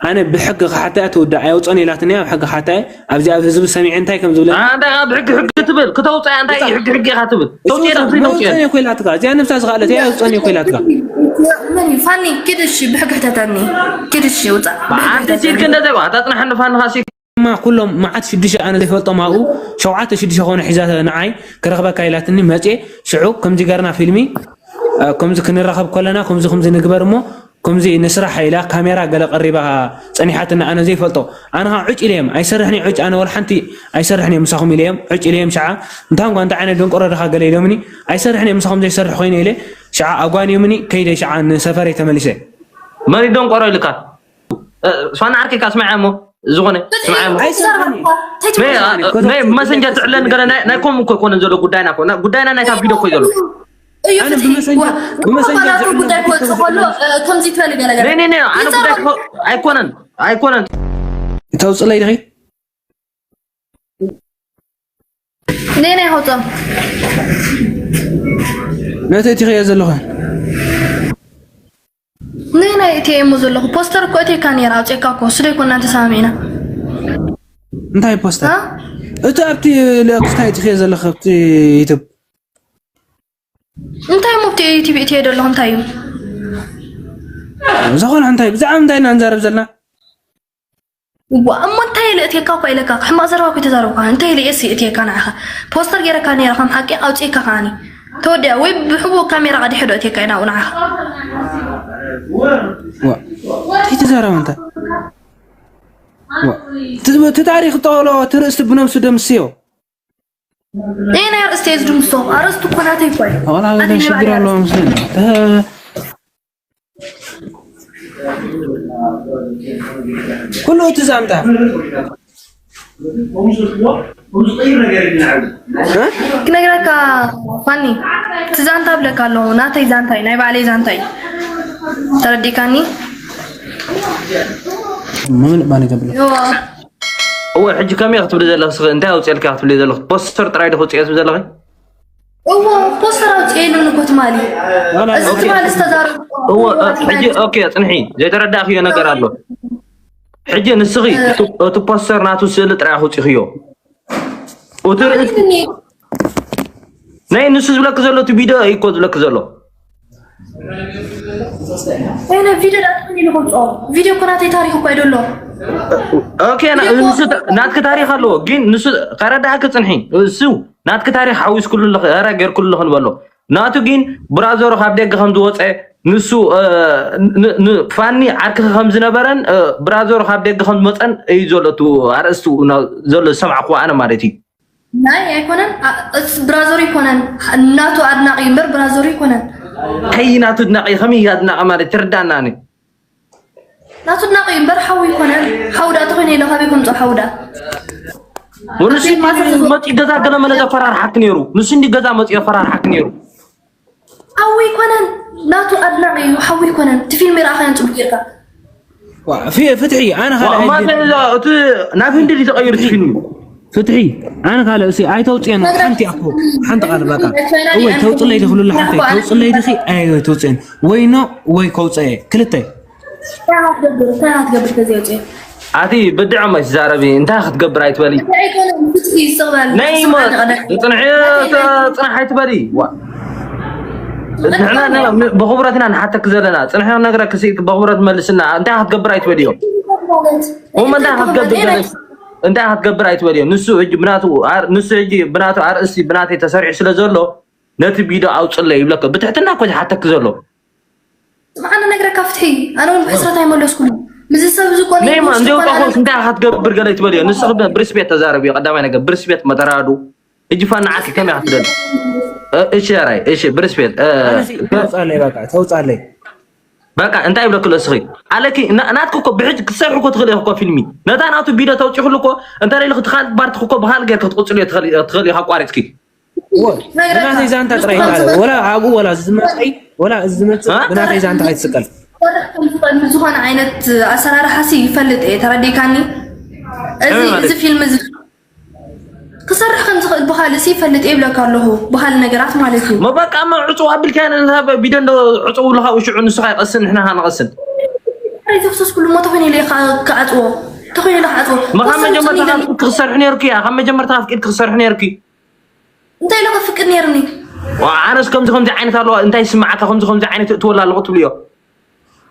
ኣነ ብሕጊ ክሓታ እያ ትውዳእ፣ ኣየውፅኦን ኢላትኒ እያ፣ ብሕጊ ክሓታ እያ። ኣብዚ ኣብ ህዝቢ ሰሚዐ እንታይ ከም ዝብለኒ ኣንታ ካብ ሕጊ ሕጊ ትብል ክተውፅኣ እንታይ ሕጊ ሕጊ ኢኻ ትብል ተውፅኣ ዳ ፍሪ ተውፅኣ ኣየውፅኦን እኮ ኢላትካ። እዚኣ ነብሳ ዝኸኣለት እያ፣ ኣየውፅኦን እኮ ኢላትካ። ምን እዩ ፋኒ ኪድ እሺ ብሕጊ ሕተተኒ ኪድ እሺ ውፃእ ብሕጊ ኣንቲ ሕተተኒ። ሲልክ እንደዚ ኣታ ፅናሕኒ ፋንኻ ሲ ድማ ኩሎም መዓት ሽዱሽተ ኣነ ዘይፈልጦም ኣብኡ ሸውዓተ ሽዱሽተ ኮነ ሒዛ ንዓይ ክረኽበካ ኢላትኒ መፅየ። ሽዑ ከምዚ ገርና ፊልሚ እ፣ ከምዚ ክንራኸብ ከለና ከምዚ ከምዚ ንግበር እሞ ከምዚ ንስራሕ ኢላ ካሜራ ገለ ቀሪባ ፀኒሓትና ኣነ ዘይፈልጦ። ኣነ ከዓ ዕጭ ኢለዮም ኣይሰርሕን እየ ዕጭ ኣነ ወላ ሓንቲ ኣይሰርሕን እየ ምሳኹም ኢለዮም ዕጭ ኢለዮም። ሽዓ እንታይ እንኳ እንታይ ዓይነት ደንቆሮ ድኻ ገለ ኢሎምኒ ኣይሰርሕን እየ ምሳኹም ዘይሰርሕ ኮይነ ኢለ። ሽዓ ኣጓንዮምኒ ከይደ ሽዓ ንሰፈረይ ተመሊሰ። መን ደንቆሮ ኢልካ ፋና ዓርከይ ካስማዕ እሞ ዝኾነ ስማዕ እሞ ኣይሰርሕን እየ። ናይ መሰንጀር ትዕለን ገለ ናይ ናይ ኮም እኮ ይኮነን ዘሎ ጉዳይና እኮ ጉዳይና ናይ ካብ ቪዲዮ እኮ እዩ ዘሎ እዩ ኣነ ፍትሒ ብመሰንጀር- ዋ- ብመሰንጀር ተባላቱ ዝዕለን ጉዳይ ቲክቶክ ክወፅእ ከሎ እ፣ ከምዚ ትበል ገለ ገለ ነይ ነይ ነይ ኣነ ጉዳይ ይዛረብ እኮ ኣይኮነን ኣይኮነን ተውፅለይ ድኺ ነይ ናይ ሃውፆም ነቲ እትኽዮ ዘለኹ ነይ ናይ እቲ እሞ ዘለኹ ፖስተር እኮ እቴካ ነይራ ኣውፅእካ እኮ እሱ ደይኮና ተሰማሚዕና እንታይ ፖስተር እ? እቲ ኣብቲ ልእክስታይ እትኽዮ ዘለኹ ኣብቲ ዩቱብ እንታይ እሞ ኣብቲ ዩቲብ እትየ ዘለኹ እንታይ እዩ ዝኾነ እንታይ ብዛዕባ እንታይ ኢና ንዛረብ ዘለና ዋ እሞ እንታይ ኢለ እትየካ እኳ ኢለካ ሕማቕ ዘረባ እኮ ተዛረብካ እንታይ ኢለ እየ እትየካ ንዓኻ ፖስተር ገይረካ ነይረ ከም ሓቂ ኣውፅእካ ከዓኒ ተወዲኣ ወይ ብሕቡእ ካሜራ ቀዲሐ ዶ እትየካ ናብኡ ንዓኻ ዋ እንታይ ተዛረበ እንታይ ዋ እቲ ታሪክ ጠሎ እቲ ርእስቲ ብነብሱ ደምስዮ እይ ናይ ኣርእስቲ እየ ዝድምሶ ኣርእስቲ እኮ ናተይ እኮ እዩ ዋላ ሽግር ኣለዎ ምስለኒ ኩሉ እቲ ዛንታ ክነግረካ ፋኒ እቲ ዛንታ ብለካ ኣለኹ ናተይ ዛንታ እዩ ናይ ባዕለይ ዛንታ እዩ ተረዲካኒ ምምልእ ባኒ ተብሎ ዮዋ እወ ሕጂ ከመይ ክትብሊ ዘለኽ ስኺ እንታይ ኣውፅልካ ክትብሊ ዘለኽ ፖስተር ጥራይ ዶ ክውፅኦ ትብሊ ዘለኺ እዎ ፖስተር ኣውፅኤ ኢሉኒ እኮ ትማሊ ዋላ እዚ ኦኬ። ትማሊ ዝተዛረቡ እወ እ፣ ሕጂ ኦኬ ፅንሒ ዘይተረዳእክዮ ነገር ኣሎ ሕጂ ንስኺ እቲ- እቲ ፖስተር ናቱ ስእሊ ጥራይ ኣውፂኽዮ እቲ ርእሲ ናይ ንሱ ዝብለክ ዘሎ እቲ ቪድዮ እዩ እኮ ዝብለክ ዘሎ ወይነ ቪድዮ ዳትኒ ንገልፆ ቪድዮ እኮ ናተይ ታሪክ እኮ ኣይደሎ ኦኬ ና- ንሱ ታ- ናትክ ታሪክ ኣለዎ ግን ንሱ ከረዳእክ ፅንሒ እሱ ናትክ ታሪክ ሓዊስኩሉ ኣለኽ ረ ገርኩሉ ኣለኽ ንበሎ ናቱ ግን ብራዘሩ ካብ ደገ ከም ዝወፀ ንሱ እ፣ ን- ን- ፋኒ ዓርክኺ ከም ዝነበረን እ፣ ብራዘሩ ካብ ደገ ከም ዝመፀን እዩ ዘሎ እቲ ኣርእስቲ ና- ዘሎ ዝሰማዕኩዎ ኣነ ማለት እዩ ናይ ኣይኮነን አ- እስ ብራዘሩ ይኮነን እናቱ ኣድናቂ እምበር ብራዘሩ ይኮነን ከይ ናቱ ኣድናቂ ከመይ ኣድናቂ ማለት ትርዳና ኒ ናቱ ኣድናቂ እምበር ሓው ይኮነን ሓውዳ ተኮይነ ኢለ ካበይ ከምፅኦ ሓውዳ ንሱ መፂ ገዛ ገለ መለ ዘፈራርሓክ ነይሩ ንሱ እንዲ ገዛ መፂ ዘፈራርሓክ ነይሩ ሓው ይኮነን ናቱ ኣድናቂ እዩ ሓው ይኮነን እቲ ፊልም ይረኣኻያን ፅቡቅ ጌርካ ዋ፣ ፊ- ፍትሒ ኣነ ካልእ እማ ኣይደል- እቲ ናብ ህንዲ ድዩ ተቀይሩ እቲ ፊልም ፍትሒ ኣነ ካልእ እሲ ኣይተውፅየን ሓንቲ ኣኮ ሓንቲ ቃል በቃ እወ ተውፅለይ ድኽሉላ ሓንቲ ተውፅለይ ድኺ ኣይ ተውፅየን ወይ ኖ ወይ ከውፀየ ክልተ እንታይ ክትገብር እንታይ ክትገብር ተዘይወፅየ ኣቲ ብድዕም ኣይትዛረቢ እንታይ ክትገብር ኣይትበሊ እንታይ ኣይኮነን ፍትሒ ይስቕበል ነይ ሞ ፅንሒ ፅንሕ ኣይትበሊ ዋ ንሕና ን- ብኽብረት ኢና ንሓተክ ዘለና ፅንሒ ነግረክ ሲ ብኽብረት መልስና እንታይ ክትገብር ኣይትበልዮ እሞ እንታይ ክትገብር ዘለሽ እንታይ ክትገብር ኣይትበልዮ ንሱ ሕጂ ብናቱ ኣር- ንሱ ሕጂ ብናቱ ኣርእስቲ ብናተይ ተሰሪሑ ስለ ዘሎ ነቲ ቪድዮ ኣውፅለይ ይብለካ ብትሕትና እኮ ዝሓተክ ዘሎ ስምዓኒ ነግረካ ፍትሒ ኣነ እውን ብሕስረት ኣይመለስኩሉ ምዚ ሰብ እዚ ኮነ ነይማ እንዲው ጠኾስ እንታይ ክትገብር ገለ ትበልዮ ንስኽ ብሪስቤት ተዛረብዮ ቀዳማይ ነገር ብሪስቤት መተራዱ ሕጂ ፋናዓት ከመይ ክትደል እሺ ራይ እሺ ብሪስቤት ተውፃለይ በቃ ተውፃለይ በቃ እንታይ ይብለክ ኣሎ እስኺ ኣለኪ ና- ናትኪ እኮ ብሕጂ ክትሰርሒ እኮ ትኽእል ኢኺ እኮ ፊልሚ ነታ ናቱ ቪድዮ ተውፂኹሉ እኮ እንተ ኢልክ ትኻል ባርትክ እኮ ብኻል ጌርክ ክትቅፅልዮ ትኽእል ትኽእል ኢኻ ኣቋሪፅኪ ብናተይ ዛንታ ጥራይ ይበሃል ወላ ኣብኡ ወላ ዝመፀይ ወላ እዚ ዝመፅእ ብናተይ ዛንታ ኣይትስቀል ዝኾነ ዓይነት ኣሰራርሓ ሲ ይፈልጥ እየ ተረዲካኒ እዚ እዚ ፊልም እዚ ክሰርሕ ከም ዝኽእል ብኻልእ ሲ ይፈልጥ እየ ይብለካ ኣለኹ ብኻልእ ነገራት ማለት እዩ መበቃ መ ዕፅው ኣቢልካ ቪድዮ እንዶ ዕፅው ለካ ውሽዑ ንስኻ ይቐስን ንሕና ካ ንቐስን ተፍስስ ኩሉ ሞ ተኾይነ ኢለ ክዓፅዎ፣ ተኾይነ ኢለ ክዓፅዎ። መኻብ መጀመርታ ካብ ፍቅድ ክሰርሕ ነይርኪ እያ። ካብ መጀመርታ ካብ ፍቅድ ክሰርሕ ነይርኪ። እንታይ ኢለ ክፍቅድ ነይርኒ? ኣነስ ከምዚ ከምዚ ዓይነት ኣለዋ፣ እንታይ ይስምዓካ፣ ከምዚ ከምዚ ዓይነት እትወላ ኣለኹ ትብልዮ።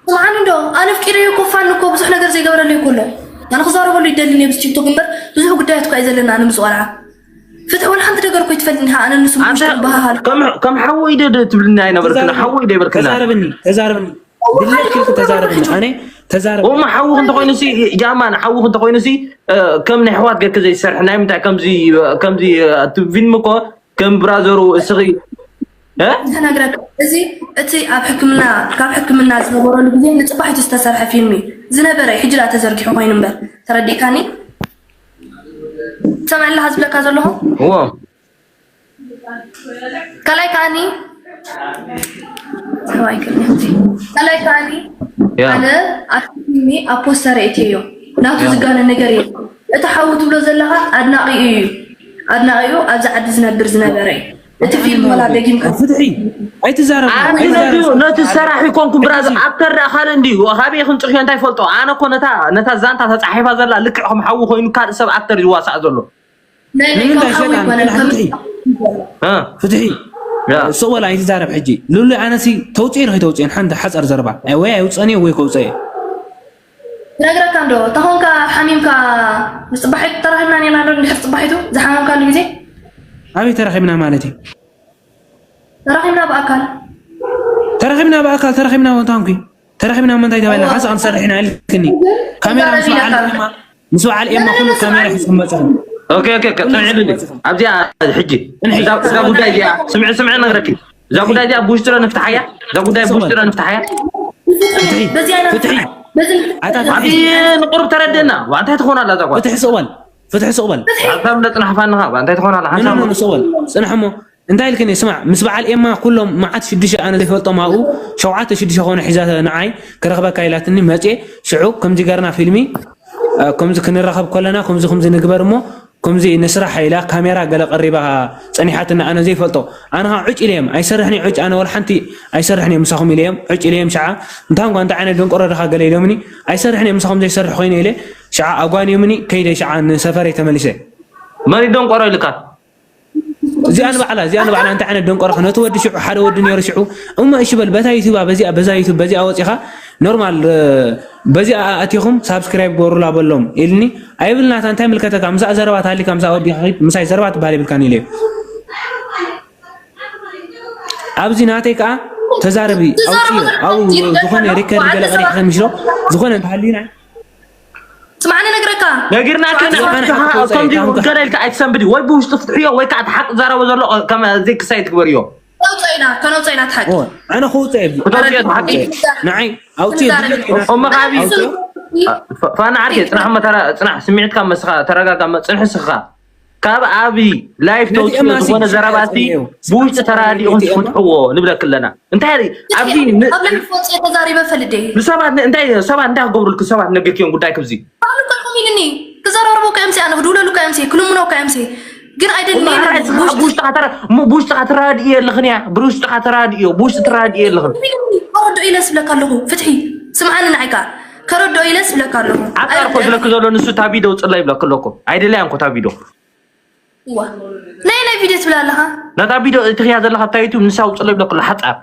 ስምዓኒ እንዶ፣ ኣነ ፍቂደዮ እኮ ፋኒ እኮ ብዙሕ ነገር ዘይገበረለይ እኮ ኣሎ። ኣነ ክዛረበሉ ይደልን እየ ብዚ ቲክቶክ እምበር፣ ብዙሕ ጉዳያት እኳ እዩ ዘለና ኣነ ምስ ቆልዓ። ፍትሒ ወላ ሓንቲ ነገር እኮ ይትፈልጥኒ፣ ኣነ ንሱ ኣንተ ምሽጥር በሃሃል። ከም፣ ከም ሓወይ ዶ ትብልኒ ኣይነበርክን? ተዛረብኒ፣ ሓወይ ዶ ይበልክና? ተዛረብኒ፣ ተዛረብኒ። ድሌት ክልክ ተዛረብኒ። ኣነ ተዛረብ። እሞ ሓውኽ እንተኾይኑ ሲ፣ ጃማን ሓውኽ እንተኾይኑ ሲ፣ እ፣ ከም ናይ ኣሕዋት ገርክ ዘይሰርሕ፣ ናይ ምንታይ ከምዚ፣ ከምዚ፣ እ፣ እቲ ፊልም እኮ ከም ብራዘሩ እስኺ፣ እ? ተነግረካ። እዚ፣ እቲ ኣብ ሕክምና፣ ካብ ሕክምና ዝነበረሉ ግዜ ንጽባሒቱ ዝተሰርሐ ፊልም እዩ። ዝነበረ እዩ፣ ሕጂ ደኣ ተዘርጊሑ ኮይኑ እምበር። ተረዲእካኒ? ትሰምዕ ኣለኻ ዝብለካ ዘለኹ? እዎ። ካልኣይ ከኣኒ፣ ሰብኣይ ከኣኒ፣ ካልኣይ ከኣኒ፣ ያ። ኣነ ኣብ ፊልሚ ኣብ ፖስተር እትዮ ናቱ ያ። ዝጋነ ነገር የለን። እቲ ሓዊ ትብሎ ዘለኻ ኣድናቒኡ እዩ። ኣድናቒኡ ኣብዚ ዓዲ ዝነብር ዝነበረ እዩ። እቲ ፊልም ወላ ደጊምካ ፍትሒ ኣይትዛረብ፣ ኣነ ነቲ፣ ኣይትዛረብ። ነቲ ሰራሒ ኮንኩ ብራዘር፣ ኣክተር ደኣ ካልእ እንድዩ። ካበይ ክንጽሕዮ እንታይ ይፈልጦ? ኣነ እኮ ነታ፣ ነታ ዛንታ ተጻሒፋ ዘላ ልክዕ ከም ሓዊ ኮይኑ ካልእ ሰብ ኣክተር እዩ ዝዋሳእ ዘሎ። ናይ፣ ናይ፣ ንምንታይ ከም ሓዊ ሸይጣን? ይኮነ፣ ከም ፍትሒ። እ። ፍትሒ። ያ። ሶወል ኣይትዛረብ ሕጂ። ሉሉ ኣነሲ ተውፅኤ ዶ ከይተውፅኤን ሓንቲ ሓፀር ዘረባ። ኣይ ወይ ኣይውፀን እየ ወይ ከውፀ እየ። ነግረካ እንዶ፣ ተኾንካ ሓሚምካ ምስ ፅባሒቱ ተራኺብና ኔርና ዶ እንድሕር ፅባሒቱ ዝሓመምካሉ ግዜ? ኣበይ ተራኺብና ማለት እዩ? ተራኺብና ብኣካል። ተራኺብና ብኣካል፣ ተራኺብና ወንታንኩ። ተራኺብና ምንታይ ተባሂልና? እዋ። ሓንሳእ ክንሰርሕ ኢና ኢልክኒ። እዋ። ካሜራ ምስ በዓል ተዛረቢ ኤማ፣ ኢለካ። ምስ በዓል ኤማ ኩሉ ካሜራ ሒዝኩም መጻኹም። ኦኬ፣ ኦኬ፣ ኦኬ፣ ኩሉ ጽንዒ ሒዝኩም ኢሉኒ። መጻኹም። ኣብዚኣ ሕጂ፣ ጽንዒ። እዛ፣ እዛ ጉዳይ እዚኣ፣ ስምዒ፣ ስምዒ ነግረኪ። እዛ ጉዳይ እዚኣ ብውሽጥረ ንፍትሓያ፣ እዛ ጉዳይ ጽንዒ። ብውሽጥረ ንፍትሓያ። ፍትሒ፣ በዚኣ ኢና ፍትሒ። በዚ ኣታ ፍትሒ። ንፍትሒ። ንቁሩብ ተረደና። ዋ፣ እንታይ ትኾን ኣላ እዛ ጓል? ፍትሒ ስቕ በል። ፍትሒ ስቕ በል። ፍትሒ። ሓንሳብ እንደ ጽናሕ ፋንኻ፣ ዋ፣ እንታይ ትኾን ኣላ? ኖ፣ ኖ፣ ሓንሳብ ኖ፣ ኖ፣ ስቕ በል። ጽናሕ እሞ። እንታይ ኢልክኒ? ስማዕ፣ ምስ በዓል ኤማ ኩሎም መዓት ሽዱሽተ ኣነ ዘይፈልጦም ኣብኡ ሸውዓተ ሽዱሽተ ኮነ ሒዛ ንዓይ ክረኽበካ ኢላትኒ መጽየ። ሽዑ ከምዚ ገርና ፊልሚ፣ እ፣ ከምዚ ክንራኸብ ከለና ከምዚ ከምዚ ንግበር እሞ ከምዚ ንስራሕ ኢላ ካሜራ ገለ ቀሪባ ጸኒሓትና ኣነ ዘይፈልጦ። ኣነ ኸዓ ዕጭ ኢለዮም፣ ኣይሰርሕን እየ ዕጭ፣ ኣነ ወላ ሓንቲ ኣይሰርሕን እየ ምሳኹም ኢለዮም፣ ዕጭ ኢለዮም ሸዓ። እንታይ እኳ እንታይ ዓይነት ደንቆሮ ድኻ ገለ ኢሎምኒ፣ ኣይሰርሕን እየ ምሳኹም ዘይሰርሕ ኮይነ ኢለ ሸዓ ኣጓንዮምኒ ከይደ ሸዓ ንሰፈረይ ተመሊሰ። መን እዩ ደንቆሮ ኢልካ? እዚኣ ንባዕላ፣ እዚኣ ንባዕላ እንታይ ዓይነት ደንቆሮ፣ ነቲ ወዲ ሽዑ፣ ሓደ ወዲ ነይሩ ሽዑ፣ እሞ እሺ በል፣ በታ ዩቱባ፣ በዚኣ፣ በዛ ዩቱብ፣ በዚኣ ወጺኻ፣ ኖርማል፣ እ፣ በዚኣ ኣቲኹም ሳብስክራይብ ግበሩላ በሎም ኢልኒ። ኣይብል ናታ፣ እንታይ ምልከተካ? ምሳኣ ዘረባ ትሃሊካ፣ ምሳኣ ወዲኻ ኺድ፣ ምሳይ ዘረባ ትበሃል የብልካን ኢለዮ። ኣብዚ ናተይ ከኣ ተዛረቢ፣ ኣውጽዮ፣ ኣብኡ ዝኾነ ሪከርድ ገለ ቀሪዕኸ ምሽሎ፣ ዝኾነ እንተሃልዩና፣ ስምዓኒ ነግረካ። ነጊርናካ ስምዓኒ ንዓኻ ነግረካ። ከምዚ ከምዚ ገለ ኢልካ ኣይትሰንብዲ። ወይ ብውሽጢ ፍትሕዮ ወይ ከዓ እቲ ሓቂ ዝዛረቦ ዘሎ ከም ዘይክሳይ ትግበርዮ። ከነውፅኦ ኢና፣ ከነውፅኦ ኢና እቲ ሓቂ። ኦ፣ ኣነ ከውፅኦ እየ። ክተውፅኦ እቲ ሓቂ። ንዓይ ኣውፅኦ። እሞ ካብ ኣውፅኦ። ፋና ዓርከይ፣ ጽናሕ እሞ ተራ-፣ ጽናሕ፣ ስምዒትካ መስኻ ተረጋጋ፣ እሞ ጽንሒ ስኻ። ካብ ኣብ ላይፍ ነቲ ተውፅኦ ኤማ ሲ ዝኾነ ዘረባሲ እዩ። ብውሽጢ ተራዲእኹም ነቲ ኤማ ትፈትሕዎ ንብለክ ኣለና። እንታይ ሪ-፣ ኣብዚ ን-፣ ኣብ ላይፍ ወፅየ ተዛሪበ ፈልጥ እየ። ንሰባት ን-፣ እንታይ ሰባት እንታይ ክገብሩልክ ሰባት ነገርክዮም ጉዳይ ክብዚ። ባዕሉ እኮ ኢኹም ኢልኒ። ክዘራረቡ እኮ እዮም ሲ፣ ኣነ ክድውለሉ እኮ እዮም ሲ፣ ክልምኖ እኮ እዮም ሲ። ግን ኣይደልን ወላሂ ኢልኒ። ራእይ ስኻ ብውሽጥኻ ተራ-፣ ሞ ብውሽጥኻ ትራድእ የለኽን እያ። ብውሽጥኻ ትራድእዮ፣ ብውሽጢ ትራድእ የለኽን። ከረድኦ ኢለ ስብለካ ኣለኹ። ፍትሒ፣ ስምዓኒ ንዓይ ከኣ። ከረድኦ ኢለ ስብለካ ኣለኹ። ዓጣር እኮ ኣይርድእን ዝብለክ እዩ። ዘሎ ንሱ ታቢዶ ውፅለይ ይብለክ ኣለኩ። ኣይደለያን እኮ ታቢዶ። እዋ። ናይ፣ ናይ ቪድዮ ትብል ኣለኻ? ነታ ቪድዮ እትኽያ ዘለኻ ኣብታ ዩቱብ ንሳ ውፅለይ ይብለክ ኣሎ ሓፃር።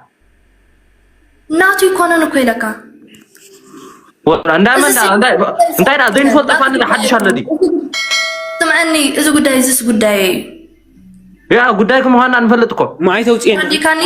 ናቱ ይኮነን እኮ ኢለካ። ወላ እንዳ መን እዚ ዳ-፣ እንታይ፣ እንታይ ዳ ዘይንፈልጦ ፋኒ ዳ ሓድሽ ኣሎ ድዩ? ስምዓኒ፣ እዚ ጉዳይ፣ እዚስ ጉዳይ እዩ። ያ፣ ጉዳይኩም ምዃንና ንፈልጥ እኮ። እሞ ኣይተውፅኤን። ተረዲእካኒ?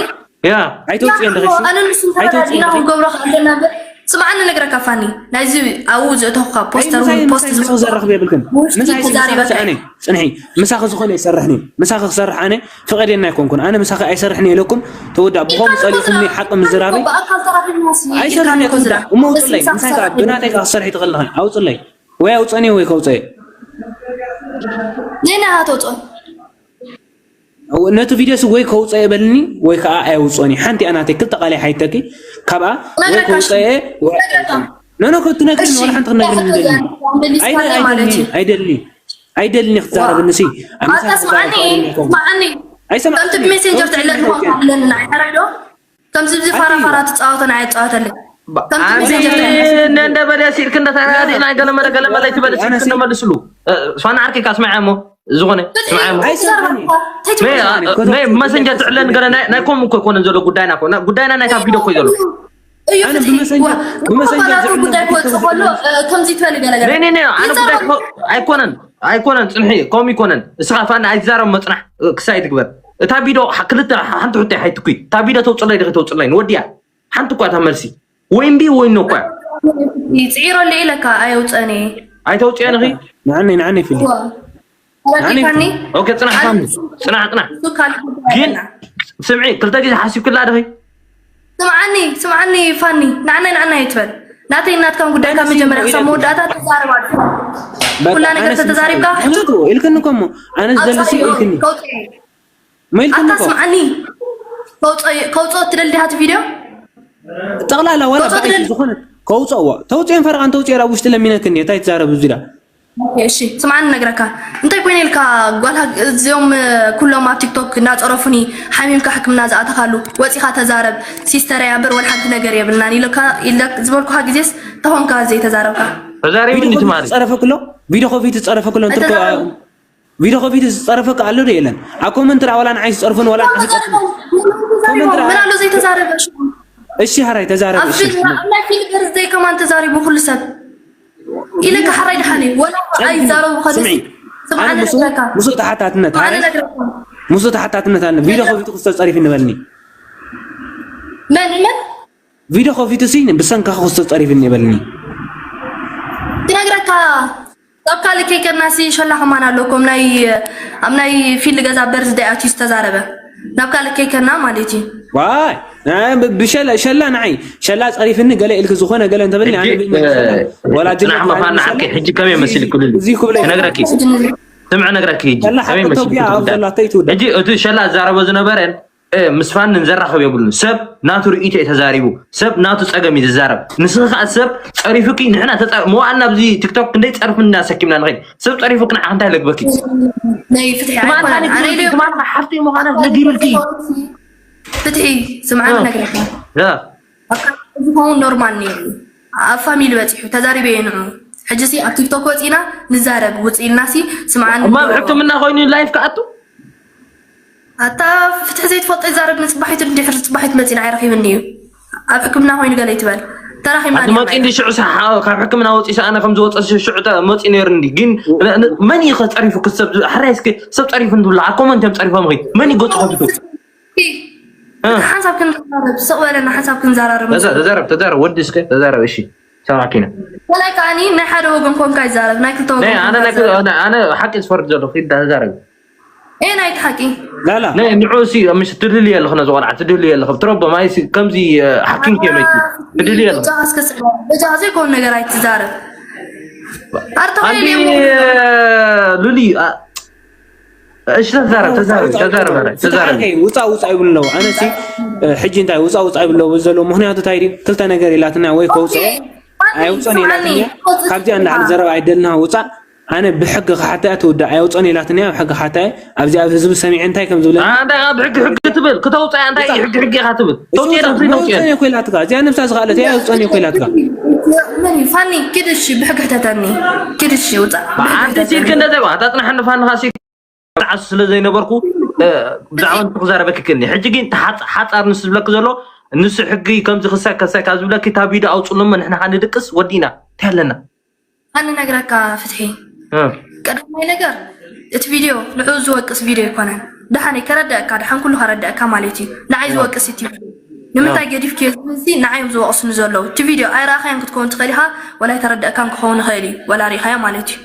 ያ። ኣይተውፅኤን ያ፣ ዶ ኸይሲ? ኣነ ንሱ እንተረዳዲእና ኣይተውፅኤን ዶ ኸይሲ? ክንገብሮ ከለና እምበር፣ ስምዓኒ ነግረካ ፋኒ፣ ናይዚ ኣብኡ ዘእተኹካ ፖስተር ምሳይ፣ እውን ፖስት ምሳይ ዝኾነ ዝኸው ዘራኽብ የብልክን። ብውሽጢ ምሳይ ስምሳይ ተዛሪበካ። ኣነ፣ ጽንሒ፣ ምሳኺ ዝኾነ ይሰርሕኒ። ምሳኺ ክሰርሕ ኣነ ፍቓደኛ ኣይኮንኩን። ኣነ ምሳኺ ኣይሰርሕን ኢለኩም፣ ተወዳ፣ ብኸምኡ ጸሊእኩምኒ ሓቂ ምዝራበይ። ብኣካል ተራኺብና ሲ፣ ኣይሰርሕን ኢልካ እየ፣ ተወዳ። እኮ ዝራ-፣ እሞ ውጽለይ፣ ንስኻ ምሳይ ከዓ ተራኺብና። ብናተይ ከዓ ክሰርሒ ትኽእል ኣለኺ። ኣውጽለይ። ወይ ኣውጸኒ ወይ ከውጸየ። ነና ተውጽኦ። ነቲ ቪድዮስ ወይ ከውፀኦ በልኒ ወይ ከዓ ኣየውፅኦን እዩ። ሓንቲ እያ ናተይ፣ ክልተ ቃል እየ ሓይተኪ። ካብኣ ወይ ነግረካ ከውፀኦ እየ ወይ ነግረካ። ኣየውፅኦን። ኖ፣ ኖ፣ ክትነግርኒ ወላ ሓንቲ ክትነግርኒ ደልኒ። መሊስካ ኣይደ-፣ ማለት ኣይደልኒ፣ እዩ። ኣይደልኒ። ኣይደልኒ ክትዛረብኒ ሲ። ዋ። ኣምሳል ኣታ ስምዓኒ፣ ክትዛረብ ስምዓኒ። ኣይሰማዕን ከምቲ እየ። ብሜሴንጀር ከውፅኦ ትዕለኒ እየ። ምዃንካ ኣለኒ ንዓይ ተረድኦ። ከምዚ ብዚ ኣቲ ፋራ ፋራ ትፃወቶ ንዓይ ትፃወተለይ። ከምቲ ኣንቲ ሜሴንጀር ትሕልፍ። ነንደ በለ ሲልክ እንደ ተራዲ ናይ ገለመለ ገለመለ ይትበል ሲልክ እንደ መልስሉ። እ፣ ፋና ዓርኪ ካስማዕ እሞ ዝኾነ ፍትሒ ስማዕ እሞ። ኣይሰማዕን። ተዛረባ። ተይትበል። መ-፣ ተይትበል። መ-፣ መሰንጀር ትዕለን ገለ ናይ፣ ናይ ኮም እኮ ኮነ ዘሎ ጉዳይና እኮ። ና-፣ ጉዳይና ናይ ታቢዶ እኮ ዘሎ። እዩ ኣነ ፍትሒ። ብመሰንጀር፣ ዋ፣ ብመሰንጀር እኮ ዝዕለን ጉዳይ ክወጽእ ጉዳይ ከሎ፣ እ፣ ከምዚ ትበል ገለ ገለ። ነይ፣ ነይ፣ ነይ፣ ኣነ ይዛረብ። ጉዳይ እኮ ኣይኮነን፣ ኣይኮነን፣ ጽንሒ፣ ኮም ይኮነን። እስኻ ፋና ኣይትዛረብ መጽናሕ፣ እ፣ ክሳይ ትግበር። እታ ቢዶ ሓ-፣ ክልተ ሓንቲ ሕቶ ኣይትኩይ። እታ ቢዶ ተውጽለይ ዲኺ ተውጽለይ ንወዲያ። ሓንቲ እኳ እታ መልሲ። ወይ እምቢ ወይ ኖ እኳ። ይጽዒረሉ ኢለካ ኣየውጸን እየ። ኣይተውጽኦን ኢኺ? ንዓኒ፣ ንዓኒ ፊልም። ዋ። ተረዲእካኒ? ኦኬ፣ ጽናሕ፣ ኣነ ፋኒ። ጽናሕ፣ ጽናሕ። እሱ ካልእ ጉዳይ ግን ኣለና። ስምዒ፣ ክልተ ግዜ ሓሲብክላ ዲኺ? ስምዓኒ፣ ስምዓኒ ፋኒ። ንዓናይ፣ ንዓናይ ኣይትበል። ናተይ ናትካን ጉዳይ ካብ መጀመርያ ክሳብ መወዳእታ ተዛረብ ኣለ። በቃ፣ ኩላ ነገር ኣነስ ተተዛሪብካ? ሕቶ ትብሎ፣ ኢልክኒ እኮ እሞ። ኣነስ ኣውጻእ ዘለሲ ኢልክኒ። ከውጽእ። መይልኩም ኣታ እኮ። ስምዓኒ። ከውጾ-፣ ከውጾ ትደሊ ዲኻ እቲ ቪድዮ? ጠቕላላ ዋላ ከውጾ ባዕልቲ ትደሊ? ዝኾነ ከውጾ፣ እዋ። ተውጽኦን ፈረቓን ተውጽኦ ኣብ ውሽጢ ለሚነክኒ፣ እንታይ ትዛረብ እዙ ኢላ? ኦኬ፣ እሺ፣ ስምዓኒ ነግረካ። እንታይ ኮይነ ኢልካ ጓል ሃግ-፣ እዚኦም፣ እ፣ ኩሎም ኣብ ቲክቶክ እናጸረፉኒ፣ ሓሚምካ ሕክምና ዝኣተኻሉ፣ ወጺኻ ተዛረብ፣ ሲስተር እያ እምበር ወላ ሓንቲ ነገር የብልናን ኢለካ፣ ኢለ ዝበልኩኻ ግዜስ፣ ተኾንካ ዘይተዛረብካ? ተዛሪቡ ቪድዮ እንዲ ትማሊ። ዝጸረፈ ክሎ? ቪድዮ ከፊቱ ዝጸረፈ ክሎ? እንትርኮ-፣ ኣይተዛረብኩን። ቪድዮ ከፊቱ ዝጸረፈካ ኣሎ ዶ የለን? ኣብ ኮመንት ራ ዋላ ንዓይ ዝጸርፉን ዋላ ንዓይ ዝጸርፉን። ኮመንት ራ ምን ኣሎ ዘይተዛረበ? እሺ፣ ሃራይ ተዛረብ፣ ኣብ እሺ። ፊልም፣ ኣብ ናይ ፊልም በርዝደይ ከማን ተዛሪቡ ኩሉ ሰብ። ኢለካ ሓራይ ድሓን እዩ። ወላ ጸርፊ፣ ኣይዛረቡ ከደስ። ስምዒ፣ ስምዓኒ ኣነ ምስኡ፣ ነግረካ። ምስኡ ተሓታትነት፣ ስምዓኒ ሃራይ፣ ነግረካ። ምስኡ ተሓታትነት ኣለ። ቪድዮ ከፊቱ ክስተ ጸሪፊ ንበልኒ። መን፣ መን? ቪድዮ ከፊቱ ሲ ብሰንካ ክስተ ጸሪፊ ንበልኒ። ክነግረካ። ኣብ ካልእ ከይከድና ሲ ሸላ ከማን ኣለኩም። ናይ፣ ኣብ ናይ ፊልድ ገዛ በርዝደይ ኣትዩ ዝተዛረበ። ናብ ካልእ ከይከድና ማለት እዩ። ዋይ፣ ናይ ብ-፣ ብሸላ፣ ሸላ ንዓይ፣ ሸላ ጸሪፍኒ ገለ ኢልክ ዝኾነ ገለ እንተበልኒ፣ ኣነ ሕጂ፣ ብእኛ እ፣ ሸላ። ወላ ጽናሕ ጅግና መፋና ብእኛ ዓርኪ፣ ሸላ። ሕጂ ከመይ መሲልክ ሉሊ? እዚ ክብለይ። ክነግረኪ። ስምዒ ነግረኪ ሕጂ። ጽናሕ ከመይ ኣብ መሲልክ ኢትዮጵያ ኣብ ትብዳ? ዘላ ተይትውዳ። ሕጂ እቲ ሸላ ዝዛረቦ ዝነበረን፣ እ፣ ምስ ፋንን ዘራኽብ የብሉን። ሰብ ናቱ ርእይቶ እዩ ተዛሪቡ። ሰብ ናቱ ጸገም እዩ ዝዛረብ። ንስኺ ከኣ ሰብ ጸሪፉኪ፣ ንሕና ተጸ-፣ መዋእልና ኣብዚ ቲክቶክ ክንደይ ጸርፊ እናሰኪምና ንኸይድ። ሰብ ጸሪፉኪ ንዓኺ እንታይ ለግበኪ? ናይ ፍትሒ ትማሊ ኣይኮነን። ኣነ ኣነ ኢሉ ትማሊ ሓፍቲ ምዃና ለጊብልኪ። ፍትሒ፣ ስምዓኒ እ። ነግረካ። እ። ኣካ-፣ ዝኸውን ኖርማል ነይሩ። ኣብ ፋሚሊ በጺሑ፣ ተዛሪበዮ ንዑ። ሕጂ ሲ ኣብ ቲክቶክ ወጺና ንዛረብ፣ ውጽእ ኢልና ሲ ስምዓኒ እማ ኣብ ሕክምና ኮይኑ ላይፍ ክኣቱ? ኣታ ፍትሒ ዘይትፈልጦ ይዛረብ፣ ንጽባሒቱ እንድሕር ጽባሒት መጺና ኣይረኺብን እዩ። ኣብ ሕክምና ኮይኑ ገለ ይትበል። ተራኺብና ኣቲ ዲና መጺ እንዲ ሽዑ ሰ-፣ ሓ-፣ ካብ ሕክምና ወጺ ሰኣነ ከም ዝወጸ ሽ-፣ ሽዑ ተ-፣ መጺ ነይሩ እንዲ። ግን ን-፣ ን-፣ መን እዩ ከጸሪፉ ክሰብ ዝ-፣ ሕራይ እስኪ ሰብ ጸሪፉ እንትብሉ ኣብ ኮመንት እዮም ጸሪፎም ኺ። መን እዩ ገጹ ከፊቱ? እ። ሓንሳብ ክንዛረብ፣ ስቕ በለና ሓንሳብ ክንዘራረብ። ተዛ-፣ ተዛረብ፣ ተዛረብ፣ ወዲ እስከ ተዛረብ፣ እሺ። ሰማዕኪና። ወላይ ከኣኒ ናይ ሓደ ወገን ኮንካ ይዛረብ፣ ናይ ክልተ ወገን ናይ ኣነ ኮንካ ናይ ይዛረብ። ክልተ፣ ኣነ፣ ኣነ ሓቂ ዝፈርድ ዘለኹ፣ ኪድ ተዛረብ። ኤ፣ ናይ ሓቂ። ላላ። ናይ ንዑ ሲ፣ ምሽ ትድልየ ኣለኹ፣ ነዚ ቆልዓ ትድልየ ኣለኹ። ትረቦ ማይ ሲ፣ ከምዚ፣ እ፣ ሓኪም ከመይ ሲ፣ ትድልየ ኣለኹ። በጃኻ እስከ ስዕባ፣ በጃኻ ዘይኮን ነገር ኣይትዛረብ። ኣርተኸ ኣንቲ፣ ኢልዮም እ፣ ሉሊ፣ ኣ-፣ እሺ፣ ተዛረብ፣ ተዛረብ፣ ውፃ፣ ተዛረብ፣ ውፃ፣ ተዛረብ። ውፃ፣ ውፃ ይብሉ ኣለዉ። ኣነ ሲ፣ እ፣ ሕጂ እንታይ ውፃ፣ ውፃ ይብሉ ኣለዉ ዘሎ? ምኽንያቱ እንታይ ድዩ? ክልተ ነገር ኢላትና ወይ ከውፅአ፣ ኦኬ። ኣይውፅኦን ስምዓኒ፣ ኢላትና። ከውፅእ ካብዚኣ እንዳዓለ ትኽእል። ዘረባ ኣይደልና ውፃ። ኣነ ብሕጊ ክሓታ እያ ትውዳእ፣ ኣይውፅኦን ኢላትና፣ ኣብ ሕጊ ክሓታ እያ። ኣብዚ ኣብ ህዝቢ ሰሚዐ እንታይ ከም ዝብለኒ። ኣንታ ካብ ሕጊ፣ ሕጊ ትብል፣ ክተውፅኣ እንታይ ውፃ። ሕጊ፣ ሕጊ ኢኻ ትብል? እሱ ተውፅአ ውፃ፣ ኢላ፣ ፍሪ ተውፅአ። ኣይውፅኦን እየ እኮ ኢላትካ። እዚኣ ነብሳ ዝኸኣለት እያ፣ ኣይውፅኦን እየ እኮ ኢላትካ። መን እዩ? ፋኒ፣ ኪድ እሺ፣ ብሕጊ ሕተተኒ። ኪድ እሺ፣ ውፃ። ብሕጊ ኣንቲ ሕተተኒ። ሲልክ እንደዚ፣ ኣታ ፅናሕኒ ፋንኻ ሲ-፣ ዓሱ ስለ ዘይነበርኩ፣ እ፣ ብዛዕባ ንሱ ክዛረበኪ ክእልኒ። ሕጂ ግን ተሓጽ-፣ ሓጻር ንሱ ዝብለኪ ዘሎ፣ ንሱ ሕጊ ከምዚ ክሳይ ከሳይ ካብ ዝብለኪ፣ እታ ቪድዮ ኣውጽሉ እሞ ንሕና ከኣ ንድቅስ ወዲእና። እንታይ ኣለና? ኣነ ነግረካ ፍትሒ። እ። ቀዳማይ ነገር፣ እቲ ቪድዮ ንዕኡ ዝወቅስ ቪድዮ ኣይኮነን። ደሓን ከረድአካ፣ ደሓን ኩሉ ከረድአካ ማለት እዩ። ንዓይ እ። ዝወቅስ እቲ ቪድዮ። ንምንታይ እ። ገዲፍክዮ ዝብል ንዓይ እዮም ዝወቕሱኒ ዘለዉ። እቲ ቪድዮ ኣይረኣኻዮን ክትከውን ትኽእል ኢኻ፣ ወላ ኣይተረድአካን ክኸውን ይኽእል እዩ፣ ወላ ሪእኻዮ ማለት እዩ።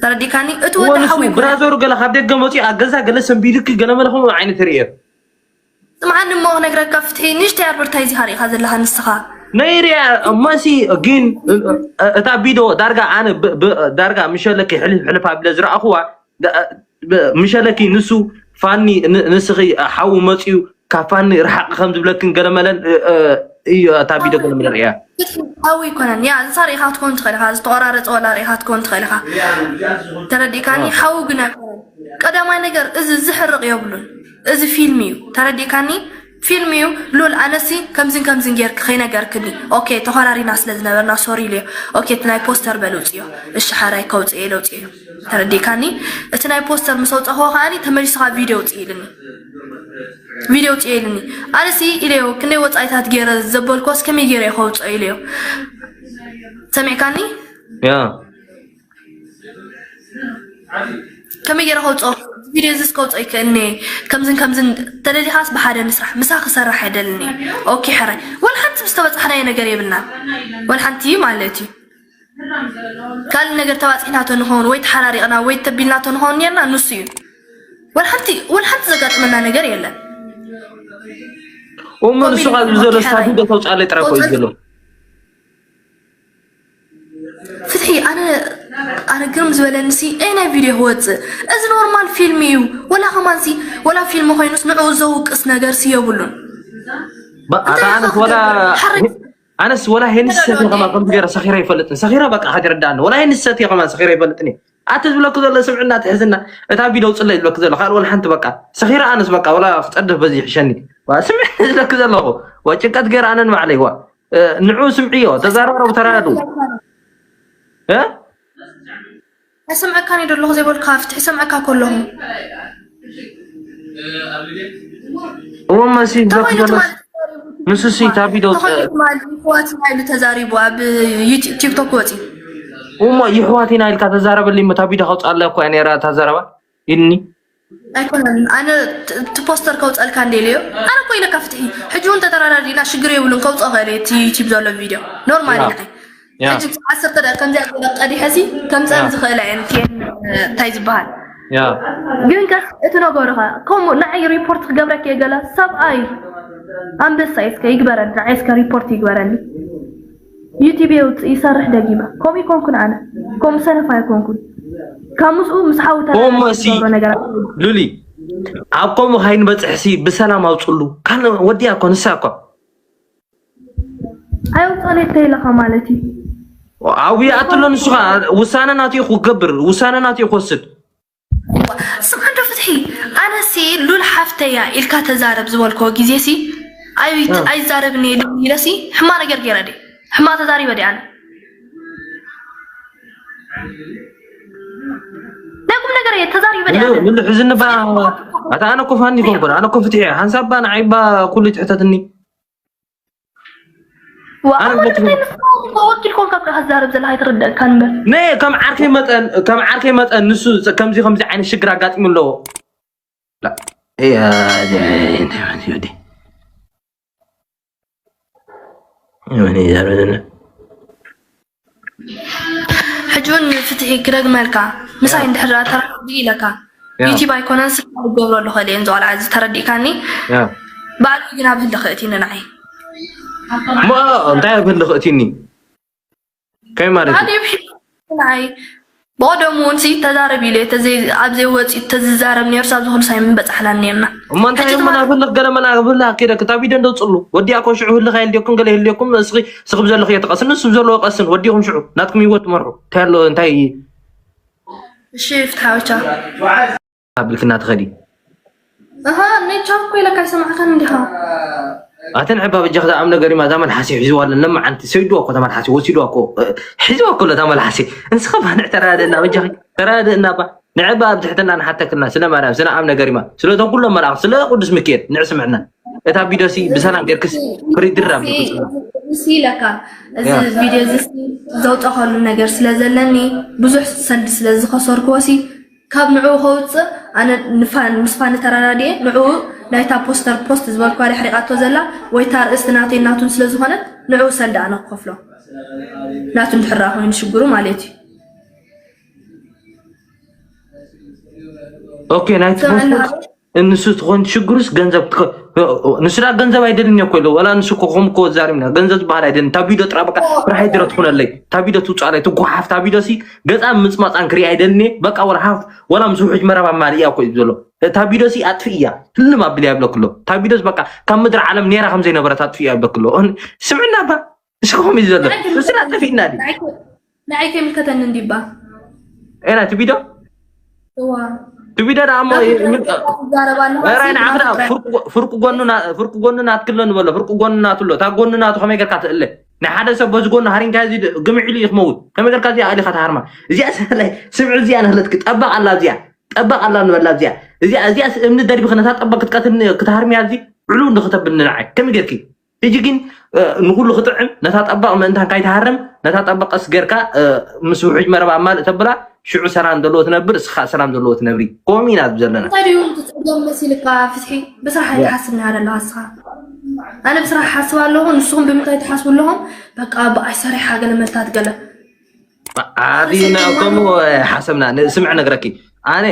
ተረዲእካኒ? እቲ እወ፣ ወዲ ንሱ ሓዊ ይኮነ። ብራዘሩ ገለ ካብ ደገ መፂኡ ኣብ ገዛ ገለ ሰንቢዱኪ ገለ መለ ከምኡ ዓይነት ርእየ። ስምዓኒ እሞ ክነግረካ ፍትሒ፣ ንእሽተይ ኣድቨርታይዝ ኢኻ ሪእኻ ዘለኻ ንስኻ። ነይርያ እሞሲ ግን እ-፣ እ-፣ እታ ቪድዮ ዳርጋ ኣነ ብ-፣ ብ-፣ ዳርጋ ምሸለኪ ሕልፍ ሕልፍ ኣቢለ ዝረኣኹዋ ዳ-፣ ብ-፣ ምሸለኪ ንሱ ፋኒ ን-፣ ንስኺ ሓዊ መፂኡ ካብ ፋኒ ርሓቂ ከም ዝብለክን ገለመለን እ-፣ እ-፣ እዩ እታ ቪድዮ ገለመለ ርእያ። ፍትሒ ሓዊ ኣይኮነን። ያ፣ ንሳ ሪእኻ ክትከውን ትኽእል ኢኻ። ዝተቖራረጸ ዋላ ሪእኻ ክትከውን ትኽእል ኢኻ። ተረዲእካኒ? ኣዎ። ሓዊ ግን ኣይኮነን። ቀዳማይ ነገር፣ እዚ ዝሕርቕ የብሉን። እዚ ፊልም እዩ። ተረዲእካኒ? ፊልም እዩ። ሉል ኣነሲ ከምዝን ከምዝን ጌርክ ከይነገርክኒ። ኦኬ ተኾራሪና ስለ ዝነበርና ሶሪ ኢለዮ። ኦኬ እቲ ናይ ፖስተር በል ውፅዮ። እሺ ሓራይ ከውፅእ ኢለ ውፅዮ። ተረዲእካኒ? እቲ ናይ ፖስተር ምስ ኣውፀኽዎ ከዓኒ ተመሊስኻ ቪድዮ ውፅእ ኢልኒ። ቪድዮ ውፅእ ኢልኒ። ኣነሲ ኢለዮ ክንደይ ወፃኢታት ገይረ ዘበልኮስ ከመይ ገይረ ከውፅኦ ኢለዮ። ሰሚዕካኒ? ያ ከመይ ገይረ ከውፅኦ ቪድዮ እዚ ከውፅኦ ይክእልኒ። ከምዝን ከምዝን ተደሊኻስ ብሓደ ንስራሕ ምሳ ክሰርሕ ኣይደልኒ። ኦኬ ሕራይ ወላ ሓንቲ ዝተበፃሕናዮ ነገር የብልናን። ወላ ሓንቲ ማለት እዩ። ካልእ ነገር ተባፂሕናቶ ንኸውን ወይ ተሓራሪቕና ወይ ተቢልናቶ ንኸውን ኔርና ንሱ እዩ። ወላ ሓንቲ ወላ ሓንቲ ዘጋጥመና ነገር የለን። እሞ ንሱ ካብ ዘሎ ሳቢዶ ተውፃለይ ጥራይ ኮዩ ዘሎ ፍትሒ ኣነ ኣነ ግርም ዝበለኒ ሲ ኣይ ናይ ቪድዮ ክወፅእ እዚ ኖርማል ፊልም እዩ። ወላ ከማን ሲ ወላ ፊልም ኮይኑስ ንዕኡ ዘውቅስ ነገር ሲ የብሉን። ኣታ ኣነስ ወላ ኣነስ ወላ ሄንስ ሰትየ ከማን ከምዚ ገይረ ሰኺረ ይፈልጥን ሰኺረ በቃ ሃገር ዳኣኒ ወላ ሄንስ ሰትየ ከማን ሰኺረ ይፈልጥን እየ ኣቲ ዝብለኩ ዘሎ ስምዕና ትሕዝና እታ ቪድዮ ውፅለይ ዝብለኩ ዘሎ ካልእ ወላ ሓንቲ በቃ ሰኺረ ኣነስ በቃ ወላ ክፀድፍ በዚ ይሕሸኒ ስምዕ ዝብለኩ ዘለኹ ዋ ጭንቀት ገይረ ኣነን ባዕለይ ዋ ንዑ ስምዕዮ ተዛራረቡ ተራዱ ኣይሰምዐካን እየ ደለኹ ዘይበልካ ፍትሒ ይሰምዐካ ከለኹ እወ መሲ ንሱ ሲ ታቢዶ ይሕዋትና ኢሉ ተዛሪቡ ኣብ ቲክቶክ ወፂ እሞ ይሕዋት ኢና ኢልካ ተዛረበልኝ እሞ ታቢዶ ከውፅኣላ እኮ እያ ነራ እታ ዘረባ ኢልኒ ኣይኮነን ኣነ እቲ ፖስተር ከውፀልካ እንደ ኢለዮ ኣነ እኮ ኢለካ ፍትሒ ሕጂ እውን ተተራዳዲእና ሽግር የብሉን ከውፅኦ ክእል እቲ ዩቲብ ዘሎ ቪድዮ ኖርማል ኢና ሕጂ ዓሰርተ ደቂ ከምዚኣ ገለ ቀዲሐ ሲ ከምፀን ዝኽእላ እየን ቲኤን እንታይ ዝበሃል ግን ከስ እቲ ነገሩ ኸ ከምኡ ንዓይ ሪፖርት ክገብረክ እየ ገለ ሰብኣይ ኣንበሳ እስከ ይግበረኒ ንዓይ እስከ ሪፖርት ይግበረኒ ዩቲብ የውፅእ ይሰርሕ ደጊመ ከምኡ ይኮንኩን ኣነ ከምኡ ሰነፍ ኣይኮንኩን ካብ ምስኡ ምስ ሓውታ እሞ እሲ ሉሊ ኣብ ከምኡ ካይንበፅሕ ሲ ብሰላም ኣውፅሉ ካን ወዲያ እኮ ንሳ እኮ ኣየውፅኦን እየ ተይለኻ ማለት እዩ ኣብኡ ይኣትሎ ንሱ ከዓ ውሳነ ናትኡ ክገብር ውሳነ ናትኡ ክወስድ ስምዓ እንዶ ፍትሒ ኣነሲ ሉል ሓፍተያ ኢልካ ተዛረብ ዝበልኮ ግዜ ሲ ኣይዛረብን ኢለ ሲ ሕማ ነገር ገይረ ዲ ሕማ ተዛሪበ ዲ ኣነ ናይ ቁም ነገር እየ ተዛሪበ ዲ ኣነ ምሉ ሕዝኒ ባ ኣታ ኣነ ኮ ፋኒ ኮንኮን ኣነ ኮ ፍትሒ ሓንሳብ ባ ንዓይ ባ ኩሉ ትሕተትኒ ወኪል ኮንካ ክዛረብ ዘለካ ኣይትርደእካን እምበር ነ ከም ዓርከይ መጠን ከም ዓርከይ መጠን ንሱ ከምዚ ከምዚ ዓይነት ሽግር ኣጋጢሙ ኣለዎ ሕጂ እውን ፍትሒ ክደግመልካ ምሳይ እንድሕር ተራዲ ኢለካ ዩቲብ ኣይኮነን ስልካ ዝገብረሉ ክእል እየን ዝቆልዓ እዚ ተረዲእካኒ ባዕሉ ግን ኣብ ህሊ ክእቲኒ ንዓይ እሞ እንታይ ኣብ ህሊ ክእቲኒ ከይ ማለት እዩ ንዓይ ብቐደሙ እውን ሲ ተዛረብ ኢለ ኣብ ዘይወፂ ተዝዛረብ ነርሱ ኣብዚ ኩሉ ሳይ ምንበፃሕና ኔርና እሞ እንታይ እሞ ናብ ህሊ ገለ መና ህሊ ኣኪደ ክታብ ኢደ እንደውፅሉ ወዲያ ኮ ሽዑ ህሊ ካይልደኩም ገለ ይህልደኩም እስኺ ስኽብ ዘለኽዮ ተቐስን ንሱ ዘለዎ ቀስን ወዲኹም ሽዑ ናትኩም ህይወት ትመርሑ እንታይ ኣሎ እንታይ እሺ ፍትሓዊ ቻው ኣቢልክና ትኸዲ ኣሃ ናይ ቻው እኮ ኢለካ ኣይሰማዕካን እንዲኻ ኣተን ዕባ በጃ ክዳ ኣም ነገር ማ ዛመን ሓሲ ሒዝዋ ኣለና መዓንቲ ሰይድዋ እኮ ተማን ሓሲ ወሲድዋ እኮ ሒዝዋ እኮ ለታ መልሓሲ እንስኻ ባንዕ ተራድእና በጃ ተራድእና ባ ንዕባ ኣብ ትሕትና ንሓተክልና ስለ ማርያም ስለ ኣብ ነገር ማ ስለቶም ኩሎም መልኣኽ ስለ ቅዱስ ሚካኤል ንዕስምዕና እታ ቢደሲ ብሰላም ጌርክስ ፍሪድራ ሲ ኢለካ እዚ ቪድዮ እዚ ዘውፀኸሉ ነገር ስለ ዘለኒ ብዙሕ ሰንድ ስለ ዝኸሰርክዎ ሲ ካብ ንዕኡ ከውፅእ ኣነ ምስ ፋኒ ተረዳዲኤ ንዕኡ ናይታ ፖስተር ፖስት ዝበልኳ ድሕሪቓቶ ዘላ ወይ እታ ኣርእስቲ ናተይ ናቱን ስለ ዝኾነት ንዕኡ ሰንድ ኣነ ክኸፍሎ ናቱ እንድሕራ ኮይኑ ሽግሩ ማለት እዩ ኦኬ ናይቲ ፖስተር እንሱ ትኾን ሽግሩስ ገንዘብ ንሱ ዳ ገንዘብ ኣይደልን እኮ ኢሉ ወላ ንሱ ኮኹም እኮ ዛሪምና ገንዘብ ዝበሃል ኣይደልን ታቢዶ ጥራ በቃ ፍርሓይ ድረ ትኾነለይ ታቢዶ ትውፃለይ ትጓሓፍ ታቢዶ ሲ ገፃ ምፅማፃን ክርኢ ኣይደልን በቃ ወላ ሓፍ ወላ ምስ ውሕጅ መረብ ኣማልእያ እኮ እዩ ዘሎ ታቢዶ ሲ ኣጥፍእያ ህልም ኣብልያ ይብለክሎ ታቢዶስ በቃ ካብ ምድሪ ዓለም ኔራ ከም ዘይነበረት ኣጥፍእያ ይብለክሎ ስምዕና ባ ንስኹም እዩ ዘሎ ንስና ጠፊእና ድዩ ንዓይ ከይምልከተኒ እንዲባ ኤና ትቢዶ እዋ ትቢደ ደኣ እሞ ትዛረብ ኣለኻ ራይ ንዓኽዳ ፍርቂ ጎኑ ናትክሎ ንበሎ። ፍርቂ ጎኑ ናትሎ እታ ጎኑ ናቱ ከመይ ገርካ ትእለ? ናይ ሓደ ሰብ በዚ ጎኑ ሃሪንካ እዚ ግምዒሉ እዩ ክመውት። ከመይ ገርካ እዚኣ ኣሊኻ ትሃርማ? እዚኣ ሰላይ ስምዒ እዚኣ ንህለትኪ ጠባቕ ኣላ እዚኣ ጠባቕ ኣላ ንበላ እዚኣ እዚኣ እዚኣ እምኒ ደርቢኺ ነታ ጠባቕ ክትቀትልኒ ክትሃርምያ እዚ ዕሉ እንድኽተብኒ ንዓይ ከመይ ገርኪ? ሕጂ ግን ንኩሉ ክጥዕም ነታ ጠባቕ ምእንታን ካይትሃርም ነታ ጠባቕ ቀስ ገርካ ምስ ውሕጅ መረብ ኣማልእ ተብላ ሽዑ ሰላም ዘለዎ ትነብር እስኻ ሰላም ዘለዎ ትነብሪ። ከምኡ ኢና ዘለና። እንታይ ድዩ ትፅገም መሲልካ ፍትሒ? ብስራሕ ኣይትሓስብ ናይ ኣለኻ እስኻ። ኣነ ብስራሕ ሓስብ ኣለኹ፣ ንስኹም ብምንታይ ትሓስቡ ኣለኹም? በቃ ብኣይ ሰሪሓ ገለ መታት ገለ ኣቢና ከምኡ ሓሰብና። ስምዕ ነግረኪ ኣነ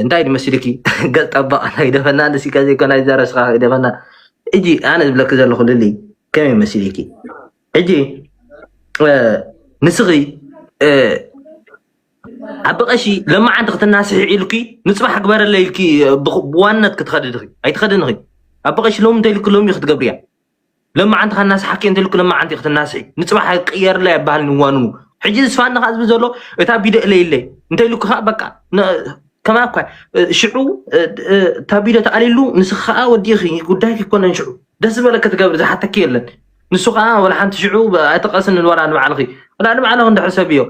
እንታይ ድመሲልኪ? ገፅ ጠባቕ ናይ ደፈና ንሲካ ዘይኮና ይዛረስኻ ደፈና። እጂ ኣነ ዝብለኪ ዘለኹ ልሊ ከመይ መሲልኪ? እጂ ንስኺ ኣብ ቀሺ ለማዓንቲ ክትናስሒ ኢልኪ ንፅባሕ ግበረለ ኢልኪ ብዋነት ክትኸድድኺ ኣይትኸድንኺ። ኣብ ቀሺ ሎም እንተ ኢልኪ ሎም ክትገብርያ ለማዓንቲ ካናስሓኪ እንተ ኢልኪ ለማዓንቲ ክትናስሒ ንፅባሕ ቅየርላ ይበሃል ንዋንኑ። ሕጂ ዝስፋኒ ከዓ ዝብል ዘሎ እታ ቢደ እለይለይ እንተ ኢልኩ ከዓ በቃ ከማ እኳ ሽዑ እታ ቢደ ተኣሊሉ ንስኺ ከዓ ወዲእኺ ጉዳይኪ ይኮነን ሽዑ ደስ ዝበለኪ ትገብሪ ዝሓተኪ የለን። ንሱ ከዓ ወላ ሓንቲ ሽዑ ኣይተቀስንን ወላ ንባዕልኺ ወላ ንባዕልኺ እንድሕር ሰብ እዮ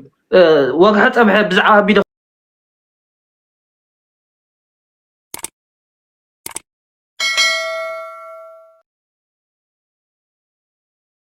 ወግሐ ፀብሐ ብዛዕባ ቢደ